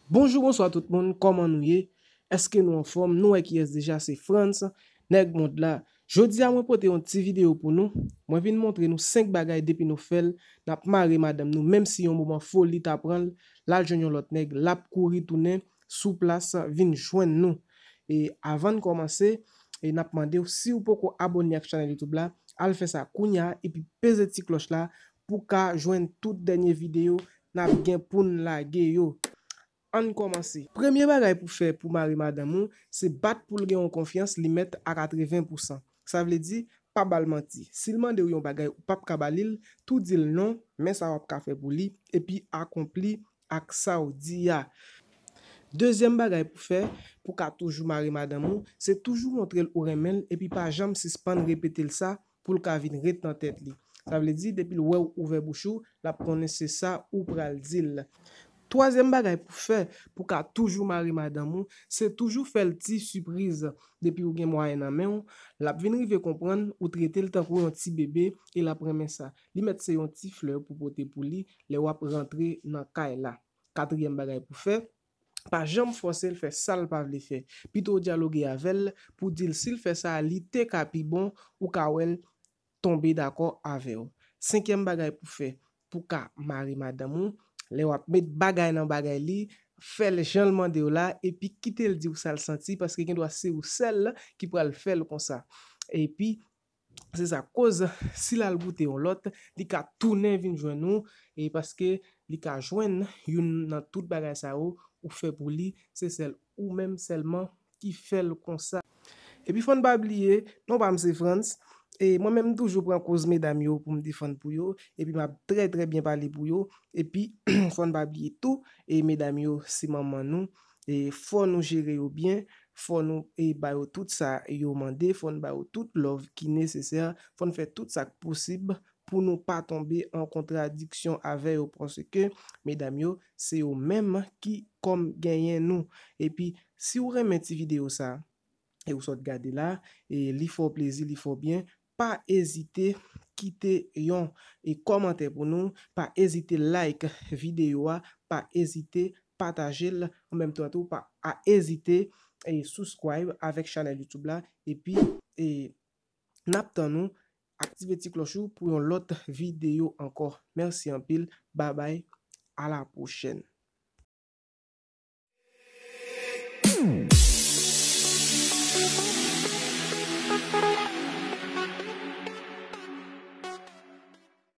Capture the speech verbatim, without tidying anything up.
Bonjou, bonswa tout moun, kòman nou ye? Èske nou anfòm? Nou wè kiyès deja, se Frantz, nèg mond la. Jodi a, mwen pote yon ti videyo pou nou. Mwen vin montre nou senk bagay depi nou fè l, n ap mare madanm nou, menm si yon moman foli ta pran l, l al jwenn yon lòt nèg, l ap kouri tounen sou plas, vin jwenn nou. E avan n kòmanse, e n ap mande w, si w poko abòne ak chanèl YouTube la, al fè sa kounye a, epi peze ti klòch la pou w ka jwenn tout dènye videyo n ap gen pou n lage yo. Ann kòmanse. Premye bagay pou fè pou mare madanm ou, se bat pou l gen yon konfyans li mèt a katreven pousan. Sa vle di, pa ba l manti. Si l mande w yon bagay ou p ap ka ba li l, tou di l non, men sa w ap ka fè pou li, epi akonpli ak sa w di a. Dezyèm bagay pou fè, pou ka toujou mare madanm ou, se toujou montre l ou renmen l, epi pa janm sispann repete l sa, pou l ka vin ret nan tèt li. Sa vle di, depi l wè w ouvè bouch ou, l ap konnen se sa ou pral di l. Twazyèm bagay pou fè, pou ka toujou mare madanm ou, se toujou fè l ti sipriz. Depi ou gen mwayen nan men w, l ap vin rive konprann ou trete l tankou yon ti bebe e l ap renmen sa. Li mèt se yon ti flè pou pote pou li lè w ap rantre nan kay la. Katriyèm bagay pou fè, pa janm fòse l fè sa l pa vle fè. Pito w dyaloge avè l pou di l si l fè sa a, li te ka pi bon, ou ka wè l tonbe dakò avè w. Senkyèm bagay pou fè, pou ka mare madanm ou, lè w ap met bagay nan bagay li, fè l jan l mande w la, epi kite l di w sa l santi, paske gendwa se ou sèl ki pral fè l konsa. Epi, se sa k koz, si l al goute yon lòt, li ka tounen vin jwenn ou, e paske li ka jwenn youn nan tout bagay sa yo ou fè pou li, se sèl ou menm sèlman ki fè l konsa. Epi fò n pa bliye, non pa m se Frantz, e mwen menm m toujou pran koz medam yo pou m defann pou yo, epi m ap trè trè byen pale pou yo, epi fò n pa bliye tou, e medam yo se manman nou, e fò nou jere yo byen, fò nou e ba yo tout sa yo mande, fò n ba yo tout love ki nesesè, fò n fè tout sa k posib pou nou pa tonbe an kontradiksyon avè yo, paske medam yo, se yo menm ki kòm genyen nou. Epi, si w renmen ti videyo sa, e ou sot gade la, e li fè w plezi, li fè w byen, pa ezite kite yon, e kòmantè pou nou, pa ezite like videyo a, pa ezite pataje l, an menm tan tou, pa a ezite e subscribe avèk chanèl YouTube la, epi e n ap tann ou, aktive ti klòch ou pou yon lòt videyo ankò. Mèsi anpil, babay, a la pwochèn.